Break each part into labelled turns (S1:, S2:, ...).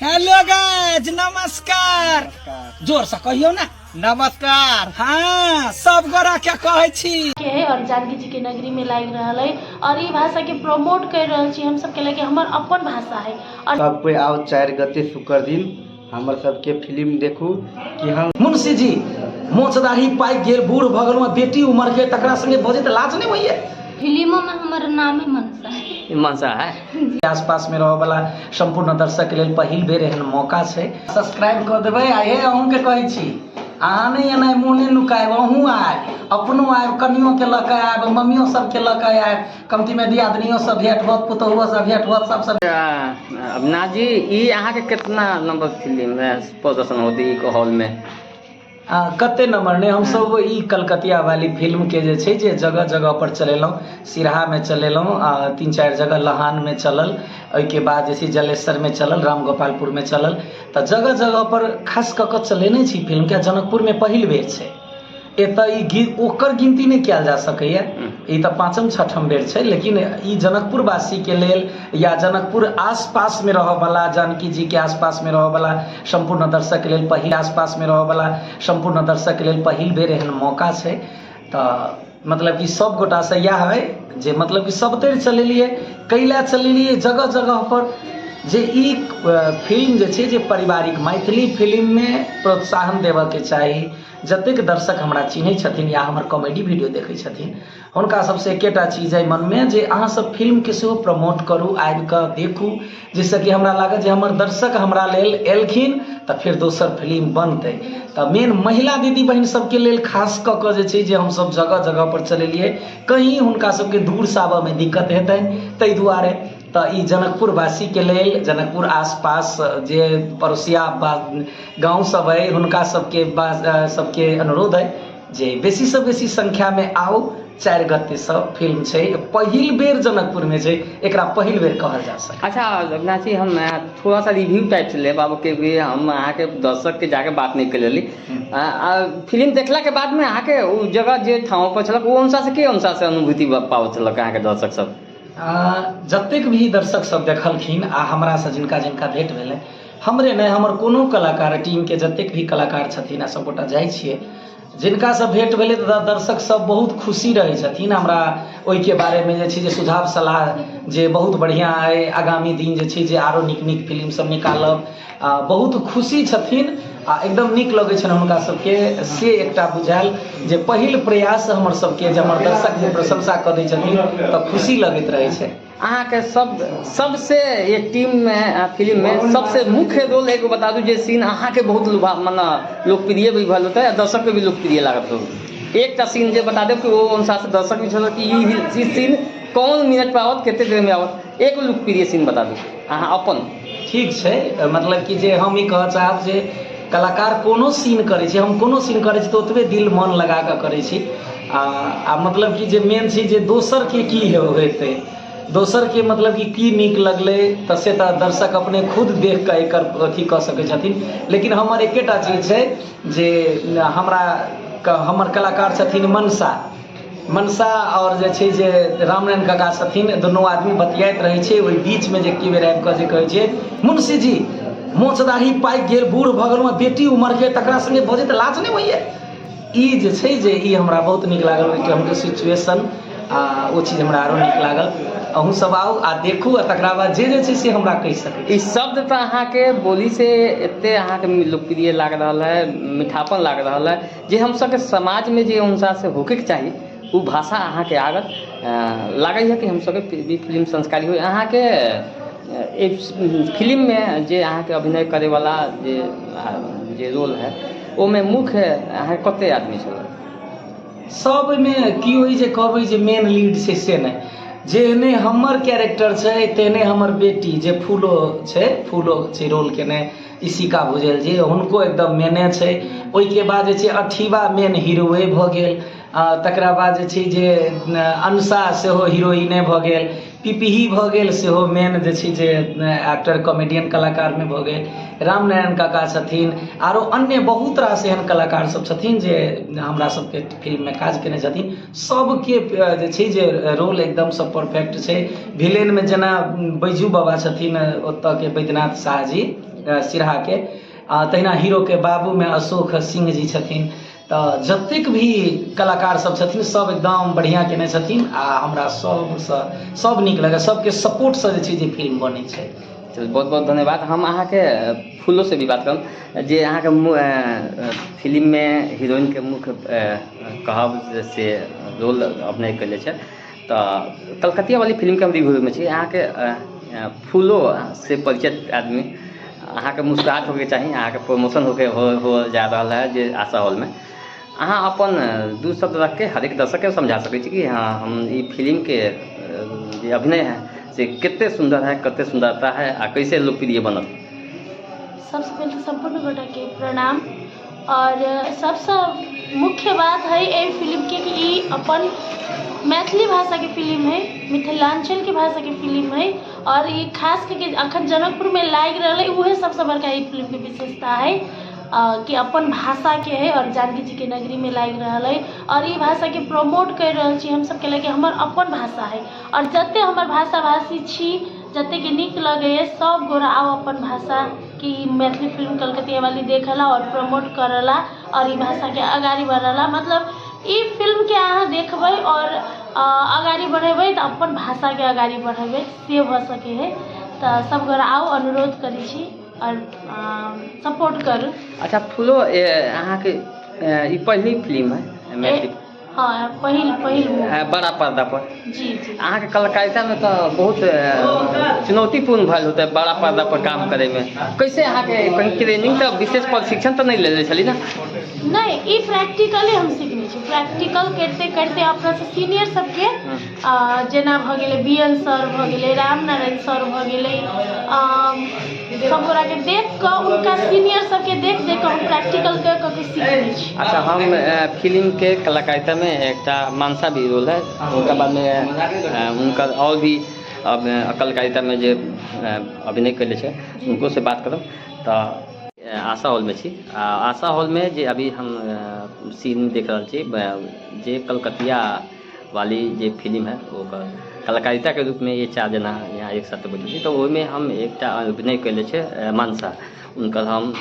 S1: Hello guys, नमस्कार। जोर से कहियो ना।
S2: नमस्कार।
S1: हाँ, सब गोरा के कहै छी।
S3: के है और जानकी जी के नगरी में लागि रहल है और ई भाषा के प्रमोट कर रहल छी हम सबके लगे हमर अपन भाषा है। और
S4: सब कोई आओ 4 गते शुक्र दिन हमर सबके फिल्म देखू कि हम
S1: मुंशी जी मोछ दाढ़ी पाकि गेल, बूढ़ भऽ गेलहुँ, बेटी उमर के तकरा संगे बजैत लाज नहि होइए।
S5: फिल्मों में हमर नाम ही मनसा है।
S6: मनसा है।
S1: आसपास में रहऽ वाला सम्पूर्ण दर्शक के लेल पहिल बेर एहन मौका छै। सब्सक्राइब कऽ देबै। आ हे अहूँके कहै छी, अहाँ नहि एनाइ मुँह नहि नुकायब, अहूँ आयब, अपनो आयब, कनियो के लऽ कऽ आयब, मम्मियो सबके लऽ कऽ आयब, कमती में दियादनियो सब भेंट होत, पुतोहुओ सब भेंट होत, सब सब।
S6: अविनाश जी, ई अहाँके कितना नंबर फिल्म में प्रदर्शन होती ई हॉल में?
S1: कते नंबर नहि, हमसब ई कलकतिया वाली फिल्म के जे छै जे जगह जगह पर चलेलहुँ। सिरहा में चलेलहुँ, 3-4 जगह लहान में चलल, ओहिके बाद जे छै जलेसर में चलल, रामगोपालपुर में चलल। तऽ जगह जगह पर खास कऽ कऽ चलेने छी फिल्म के। जनकपुर में पहिल बेर छै एतऽ ई ओकर गिनती नहि कयल जा सकैए, ई तऽ 5म 6म बेर छै। लेकिन ई जनकपुरवासीके लेल या जनकपुर आसपास में रहऽवला, जानकी जी के आसपास में रहऽवला सम्पूर्ण दर्शक के लेल पहिल, आसपास में रहऽवला सम्पूर्ण दर्शक के लेल पहिल बेर एहन मौका छै। तऽ मतलब कि सब गोटासँ इएह है जे मतलब कि सब तरि चलेलियै, कैला चलेलियै जगह जगह पर जे ई फिल्म जे छै जे पारिवारिक मैथिली फिल्ममे प्रोत्साहन देबऽके चाही। जतेक दर्शक हमरा चिन्है छथिन या हमर कॉमेडी वीडियो देखै छथिन, हुनका सबसँ एकेटा चीज अइ मनमे जे अहाँ सब फिल्मके सेहो प्रमोट करू, आबिकऽ देखू, जाहिसँ कि हमरा लागत जे हमर दर्शक हमरा लेल एलखिन तऽ फेर दोसर फिल्म बनतै। तऽ मेन महिला दीदी बहिन सबके लेल खास कऽ कऽ जे छै जे हमसब जगह जगह पर चलेलियै, कहीं हुनका सबके दूरसँ आबऽमे दिक्कत हेतनि, ताहि दुआरे। तऽ ई जनकपुरवासीके लेल, जनकपुर आसपास जे पड़ोसिया गाँव सब अइ हुनका सबके सबके अनुरोध अइ जे बेसीसँ बेसी संख्यामे आउ। 4 गतेसँ फिल्म छै, पहिल बेर जनकपुरमे छै, एकरा पहिल बेर कहल जा सकैए।
S6: अच्छा अविनाश जी, हम थोड़ा सा रिव्यू टाइप से लेब आब के भी हम अहाँके दर्शक के जाके बात नहीं कर लेली। फिल्म देखला के बाद में अहाँके ओ जगह जे ठाव पर छलक ओ अनुसार से के अनुसार से अनुभूति पाओ छलक अहाँके दर्शक सब?
S1: जतेक भी दर्शक सब देखलखिन आ हमरासँ जिनका जिनका भेंट भेलै, हमरे नहि हमर कोनो कलाकार टीमके जतेक भी कलाकार छथिन आ सबगोटा जाइ छियै, जिनकासँ भेंट भेलै तऽ दर्शक सब बहुत खुशी रहै छथिन। हमरा ओहिके बारेमे जे छै जे सुझाव सलाह जे बहुत बढ़िआँ अइ, आगामी दिन जे छै जे आरो नीक नीक फिल्म सब निकालब, बहुत खुशी छथिन आ एकदम नीक लगै छनि हुनका सबके। से एकटा बुझायल जे पहिल प्रयास हमर सबके जे हमर दर्शक जे प्रशंसा कऽ दै छथिन तऽ खुशी लगैत रहै छै।
S6: अहाँके सबसे ये टीम में फिल्म में सबसे मुख्य रोल एगो बता दू जे सीन अहाँके बहुत लुभा मने लोकप्रिय भी भेल होतै आ दर्शक के भी लोकप्रिय लागत हो। एकटा सीन जे बता देब कि ओ अनुसार से दर्शक भी छल कि ई सीन कौन मिनट पर आवत, कते देर में आवत, एगो लोकप्रिय सीन बता दू अहाँ अपन।
S1: ठीक छै, मतलब कि जे हम ई कहऽ चाहब जे कलाकार कोनो सीन करै छै, हम कोनो सीन करै छी तऽ ओतबे दिल मन लगा कऽ करै छी। आ मतलब कि जे मेन छै जे दोसरके की हेतै, दोसरके मतलब कि की नीक लगलै तऽ से तऽ दर्शक अपने खुद देख कऽ एकर अथी कऽ सकै छथिन। लेकिन हमर एकेटा चीज छै जे हमरा हमर कलाकार छथिन मनसा, मनसा आओर जे छै जे रामनारायण काका छथिन, दुनू आदमी बतियाइत रहै छै। ओहि बीचमे जे एके बेर आबि कऽ जे कहै छै मुंशी जी मोछ दाढ़ी पाकि गेल, बूढ़ भऽ गेलहुँ, बेटी उमर के तकरा संगे बजैत लाज नहि होइए। ई जे छै जे ई हमरा बहुत नीक लागल ओहि टाइमके सिचुएशन, आ ओ चीज हमरा आरो नीक लागल। अहूँ सब आउ आ देखू आ तकरा बाद जे जे छै से हमरा कहि सकै छी।
S6: ई शब्द तऽ अहाँके बोली से एते अहाँके लोकप्रिय लागि रहल है, मीठापन लागि रहल है जे हम सबके समाज में जे अनुसार से होके के चाही ओ भाषा अहाँके आगत लागै है कि हम सबके भी फिल्म संस्कारी हो। अहाँके एक फिल्म में जे अहाँके अभिनय करे वाला जे रोल है ओमे मुख्य अहाँके कते आदमी छलै?
S1: सबमे की होइ जे कहबै जे मेन लीड छै से नहि, जेहने हमर कैरेक्टर छै तेहने हमर बेटी जे फूलो छै, फूलो छै रोल केने इशिका भुजेल जी, हुनको एकदम मेने छै। ओहिके बाद जे छै अठीबा मेन हीरोए भऽ गेल, तकरा बाद जे छै जे अनुषा सेहो हीरोइने भऽ गेल, पिपही भऽ गेल सेहो मेन जे छै जे एक्टर कॉमेडियन कलाकारमे भऽ गेल, रामनारायण काका छथिन, आरो अन्य बहुत रास एहन कलाकार सब छथिन जे हमरा सबके फिल्ममे काज केने छथिन। सबके जे छै जे रोल एकदमसँ परफेक्ट छै। विलेनमे जेना बैजू बाबा छथिन ओतऽके बैद्यनाथ शाह जी, सिरहाके। आ तहिना हीरोके बाबूमे अशोक सिंह जी छथिन। तऽ जतेक भी कलाकार सब छथिन सब एकदम बढ़िआँ केने छथिन आ हमरा सबसँ सब नीक लगैए, सबके सपोर्टसँ जे छै जे फिल्म बनै छै।
S6: चलू, बहुत बहुत धन्यवाद। हम अहाँके फूलो से भी बात करब जे अहाँके फिल्ममे हीरोइनके मुख्य कहब से रोल अभिनय कयले छै, तऽ कलकतिया वाली फिल्मके हम रिव्यूमे छी। अहाँके फूलो से परिचित आदमी, अहाँके मुस्कुराहट होइके चाही, अहाँके प्रमोशन होके हो जा रहल है जे आशा हॉलमे अहाँ अपन दू शब्द रखके हरेक दर्शकके समझा सकै छी कि हँ, हम ई फिल्मके जे अभिनय है से कते सुन्दर है, कते सुन्दरता है आ कैसे लोकप्रिय बनल।
S3: सबसँ पहिले तऽ सम्पूर्ण गोटाके प्रणाम। और सबसँ मुख्य बात है एहि फिल्मके कि ई अपन मैथिली भाषाके फिल्म है, मिथिलाञ्चलके भाषाके फिल्म है और ई खास करके अखन जनकपुरमे लागि रहल है, उहे सबसँ बड़का ई फिल्मके विशेषता है कि अपन भाषाके है और जानकी जीके नगरीमे लागि रहल है और ई भाषाके प्रमोट करि रहल छी हमसब, कैलाकि हमर अपन भाषा है और जते हमर भाषा भाषी छी, जतेके नीक लगैए, सब गोरा आउ अपन भाषाके ई मैथिली फिल्म कलकतिया वाली देखला और प्रमोट करला और ई भाषाके अगाडि बढ़ला। मतलब ई फिल्मके अहाँ देखबै और अगाडि बढ़ेबै तऽ अपन भाषाके अगाडि बढ़ेबै से भऽ सकै है। तऽ सब गोरा आउ, अनुरोध करै छी और सपोर्ट करू।
S6: अच्छा फूलो, अहाँके ई पहिली फिल्म है मैथिली?
S3: हँ, पहिल पहिल।
S6: बड़ा पर्दा पर।
S3: जी जी।
S6: अहाँके कलाकारितामे तऽ बहुत चुनौतीपूर्ण भेल होतै बड़ा पर्दा पर काम करैमे। कैसे अहाँके कहीं ट्रेनिंग तऽ विशेष प्रशिक्षण तऽ नहि लेले छली ने?
S3: नहि, ई प्रैक्टिकले हम सिखने छी। प्रैक्टिकल करिते करिते अपनासँ सीनियर सबके, जेना भऽ गेलै बी एन सर भऽ गेलै, राम नारायण सर भऽ गेलै, सब गोराके देख कऽ, हुनका सीनियर सबके देख देख कऽ हम प्रैक्टिकल कऽ कऽ के सिखने छी।
S6: अच्छा, हम फिल्मके कलाकारितामे एकटा मनसा भी रोल है, हुनका बादमे हुनकर आओर भी अब कलाकारितामे जे अभिनय कयले छै, हुनको से बात करब। तऽ आशा हॉलमे छी आ आशा हॉलमे जे अभी हम सीन देख रहल छी जे कलकतिया वाली जे फिल्म है, ओकर कलाकारिताके रूपमे ये चारि जना यहाँ एक साथ बैठल छी। तऽ ओहिमे हम एकटा अभिनय कयले छै मनसा, हुनकर हम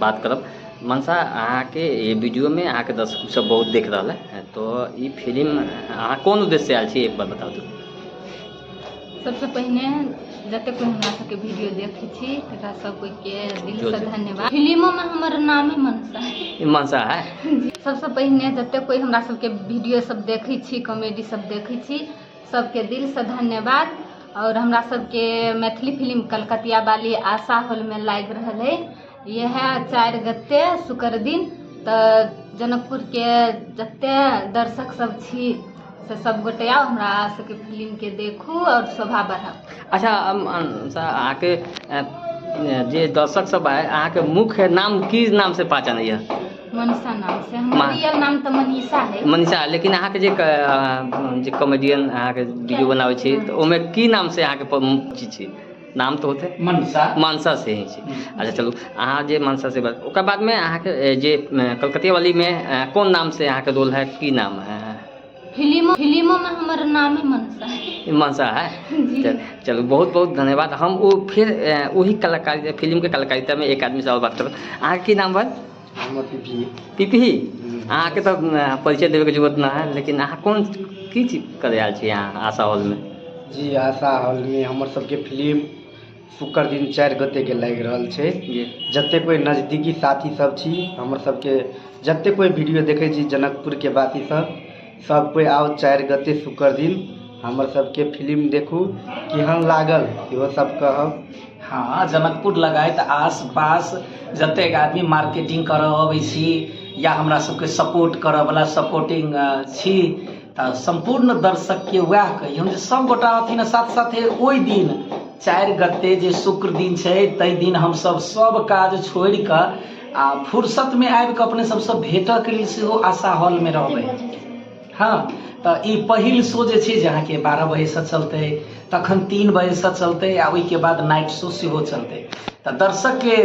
S6: बात करब। मनसा, अहाँके ये वीडियोमे अहाँके दर्शक सब बहुत देख रहल है, तऽ ई फिल्म अहाँ कोन उद्देश्य से आयल छी, एक बार बता दू।
S5: सबसँ पहिने जते कोइ हमरा सबके वीडियो देखै छी तकरा सब कोइके दिलसँ धन्यवाद। फिल्मोमे हमर नामे मनसा है।
S6: मनसा है।
S5: सबसँ पहिने जते कोइ हमरा सबके वीडियो सब देखै छी, कॉमेडी सब देखै छी, सबके दिलसँ धन्यवाद। और हमरा सबके मैथिली फिल्म कलकतिया वाली आशा हॉलमे लागि रहल है इएह 4 गते शुक्र दिन। तऽ जनकपुरके जते दर्शक सब छी से सब गोटे आउ, हमरा सबके फिल्मके देखू और शोभा बढ़ाउ।
S6: अच्छा अहाँके जे दर्शक सब है, अहाँके मुख्य नाम की नाम से पहचानैया?
S5: मनीषा नाम से। हमर रियल नाम तऽ मनीषा है।
S6: मनीषा, लेकिन अहाँके जे कॉमेडियन अहाँके वीडियो बनाबै छी तऽ ओहिमे की नाम से अहाँके छी? नाम तऽ होतै।
S1: मनसा।
S6: मनसा से ही छी। अच्छा चलू, अहाँ जे मनसा से बात, ओकर बादमे अहाँके जे कलकतिया वालीमे कोन नाम से अहाँके रोल है, की नाम है?
S5: फिल्मोमे हमर नामे मनसा है।
S6: मनसा है। चलू, बहुत बहुत धन्यवाद। हम ओ फिर वही कलाकार फिल्मके कलाकारितामे एक आदमीसँ आओर बात करब। अहाँके की नाम भेल?
S4: हमर पीपी।
S6: पीपी, अहाँके तऽ परिचय देबैके जरूरत नहि है, लेकिन अहाँ कोन की चीज करे आयल छी अहाँ आशा हॉलमे?
S4: जी, आशा हॉलमे हमर सबके फिल्म शुक्र दिन 4 गतेके लागि रहल छै। जते कोइ नजदीकी साथी सब छी, हमर सबके जते कोइ वीडियो देखै छी, जनकपुरके वासी सब, सब कोइ आउ 4 गते शुक्र दिन हमर सबके फिल्म देखू, केहन लागल इहो सब कहब।
S1: हाँ, जनकपुर लगायत आस पास जतेक आदमी मार्केटिंग करऽ अबै छी या हमरा सबके सपोर्ट करऽ वला सपोर्टिंग छी, तऽ सम्पूर्ण दर्शकके वएह कहियौन जे सब गोटा अथिन, साथ साथे ओहि दिन 4 गते जे शुक्र दिन छै ताहि दिन हमसब सब काज छोड़ि कऽ आ फुर्सतमे आबि कऽ अपने सबसँ भेटऽके लेल सेहो आशा हॉलमे रहबै। हाँ, तऽ ई पहिल शो जे छै जे अहाँके 12 बजेसँ चलतै, तखन 3 बजेसँ चलतै आ ओहिके बाद नाइट शो सेहो चलतै। तऽ दर्शकके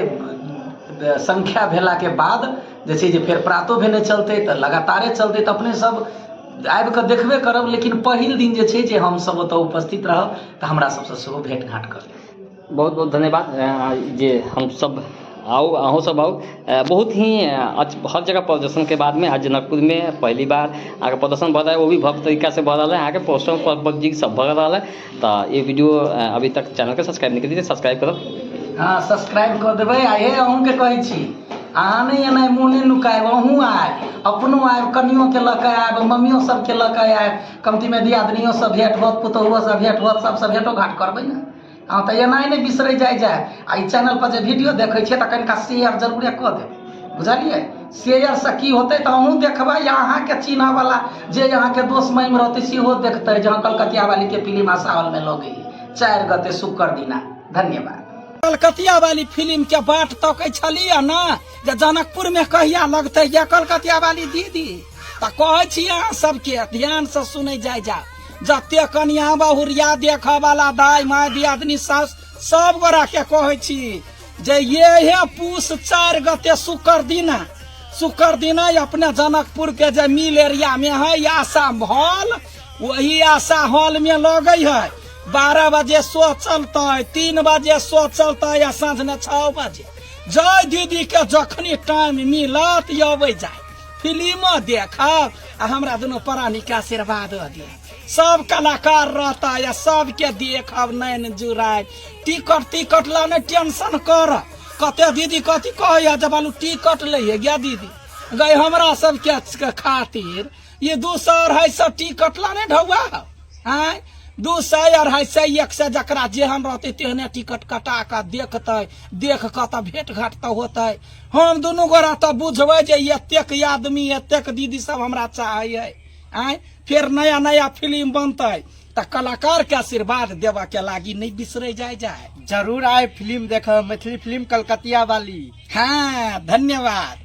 S1: संख्या भेलाके बाद जे छै जे फेर प्रातो भेने चलतै, तऽ लगातारे चलतै। तऽ अपने सब आबि कऽ देखबे करब, लेकिन पहिल दिन जे छै जे हमसब ओतऽ उपस्थित रहब, तऽ हमरा सबसँ सेहो भेट घाँट करब।
S6: बहुत बहुत धन्यवाद जे हम सब आउ, अहूँ सब आउ। बहुत ही हर जगह प्रदर्शन के बाद में आज जनकपुर में पहली बार अहाँके प्रदर्शन भऽ रहल है, वो भी भव्य तरीका से भऽ रहल है। अहाँके पोस्टर पर जी सब भऽ रहल है। तऽ ये वीडियो अभी तक चैनल के सब्सक्राइब नहीं करिए, सब्सक्राइब करब।
S1: हाँ, सब्सक्राइब कऽ देबै। आ हे, अहूँके कहै छी, अहाँ नहि एनाइ मुँह नहि नुकायब, अहूँ आयब, अपनो आयब, कनियोके लऽ कऽ आयब, मम्मियो सबके लऽ कऽ आयब, कमतीमे दियादनियो सब भेँट होत, पुतोहुओ सब भेँट होत, सबसँ भेँटो घाट करबै ने। हँ, तऽ एनाइ नहि बिसरै जाइ जाय। आ ई चैनलपर जे वीडियो देखै छियै तऽ कनिका शेयर जरूरे कऽ देबै, बुझलियै? शेयरसँ की होतै तऽ अहूँ देखबै आ अहाँके चिन्हऽवला जे अहाँके दोस्त महिम रहतै सेहो देखतै जे हँ, कलकतिया वालीके फिल्म आशा हॉलमे लगैए 4 गते शुक्र दिना। धन्यवाद। कलकतिया वाली फिल्म के बाट तकै छलियै ने जे जनकपुर में कहिया लगतै ये कलकतिया वाली दीदी। तऽ कहै छी अहाँ सबके, ध्यान से सुनै जाय जा, जते कनिया बहुरिया देखऽ वाला दाय माय दियादनी सास सब गोरा के कहै छी जे ये पूस 4 गते शुक्र दिना, शुक्र दिना अपने जनकपुर के जे मिल एरिया में है आशा हॉल, वही आशा हॉल में लगै है। 12 बजे शो चलतै, 3 बजे शो चलतै या साँझ में 6 बजे। जय दीदी के जखनी टाइम मिलत अबै जाय, फिल्म देखब आ हमरा दुनू प्राणी के आशीर्वाद दिअ। सब कलाकार रहता या सबके देखब, नैन जुड़ाय। टिकट टिकट ला नहि टेंशन कर। कते दीदी कथी कहैया जे बालू टिकट लै है गे दीदी गई, हमरा सबके खातिर ये 200-250 टिकट ला नहि ढौआ। आँय, 200 250 100 जकरा जेहन रहतै तेहने टिकट कटा कऽ देखतै। देख कऽ तऽ भेंट घाट तऽ होतै। हम दुनू गोरा तऽ बुझबै जे एतेक आदमी, एतेक दीदी सब हमरा चाहैए। आँय, फेर नया नया फिल्म बनतै तऽ कलाकार के आशीर्वाद देबऽ के लागी नहि बिसरै जाय जाय।
S4: जरूर आए फिल्म देखऽ, मैथिली फिल्म कलकतिया वाली।
S1: हाँ, धन्यवाद।